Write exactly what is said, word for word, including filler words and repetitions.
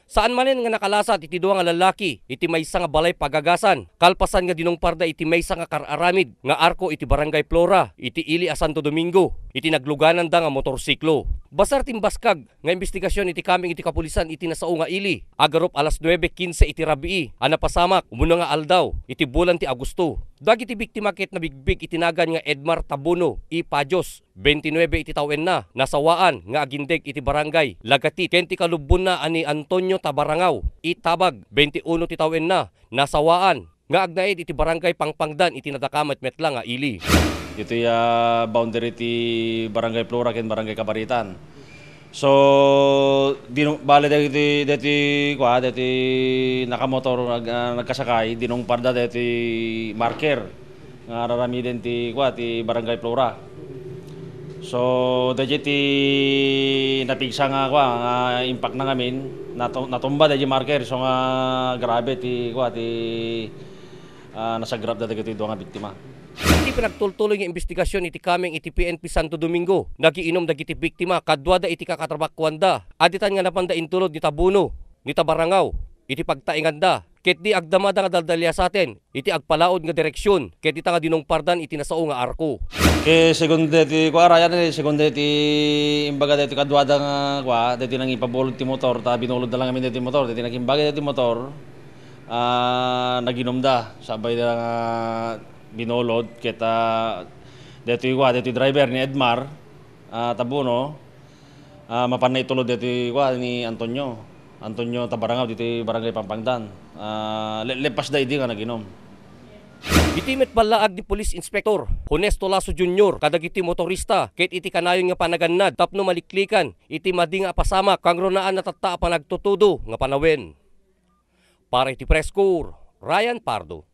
Saan manen nga nakalasat iti dua nga lallaki iti maysa nga balay pagagasan, kalpasan nga dinungparda iti maysa nga kar-aramid nga arko iti Barangay Flora, iti ili a Santo Domingo, iti naglugananda nga motorsiklo. Basar ti imbaskag nga imbestigasyon iti kameng iti kapulisan iti nasao nga ili, agarup alas nuebe kinse iti rabii a napasamak umuna nga aldaw iti bulan ti Agosto. Dagiti biktima ket nabigbig iti nagan nga Edmar Tabuno I. Pajos, bentinuebe iti tawenna, nasawaan nga agindeg iti Barangay Lagatit, ken ti kalubbonna a ni Antonio Tabarangaw I. Tabag, bentiuno ti tawenna, nasawaan nga agnaed iti Barangay Pangpangdan iti nadakamat met la nga ili. Ditoy, ah, boundary ti Barangay Flora ken Barangay Kabaritan. So, dinu-, bale dagiti, dagiti, kua, dagiti nakamotor, nag-, ah, nagkasakay, dinungparda dagiti marker nga ar-aramiden ti, kua, ti Barangay Flora. So, dagiti napigsa nga, kua, nga impakna ngamin, natu-, natumba dagiti marker, so nga grabe ti, kua, ti, ah, nasagrapda dagiti dua nga biktima. Iti panagtultuloy nga imbestigasyon iti kameng iti P N P Santo Domingo, nagiinom dagiti biktima kaduada iti kakatrabakuanda. Aditan nga napanda intulod ni Tabuno, ni Tabarangaw, iti pagtaenganda, ket di agdamada nga daldaliasaten iti agpalaod nga direksion, ket dita nga dinungpardan iti nasao nga arko. Ket segun deti, kua, Ryan, eh, segun deti imbaga deti kaduada nga, kua, deti nangipabulod ti motor, ta binulod na lang amin deti motor, deti nagimbaga deti motor, ah, naginomda, sabay da nga binulod, ket, ah, deti, kua, deti driver ni Edmar, ah, Tabuno, ah, mapanna itulod deti, kua, ni Antonio. Antonio Tabarangaw diti Barangay Pampangdan. Ah, le-, lepasda idi nga naginom. Iti met ballaag ni Police Inspector Honesto Lasso Junior kadagiti motorista ket iti kanayon nga panagannad tapno maliklikan iti madi nga apasamak, kangrunaan natatta a panagtutudo nga panawen. Para iti Press Corps, Ryan Pardo.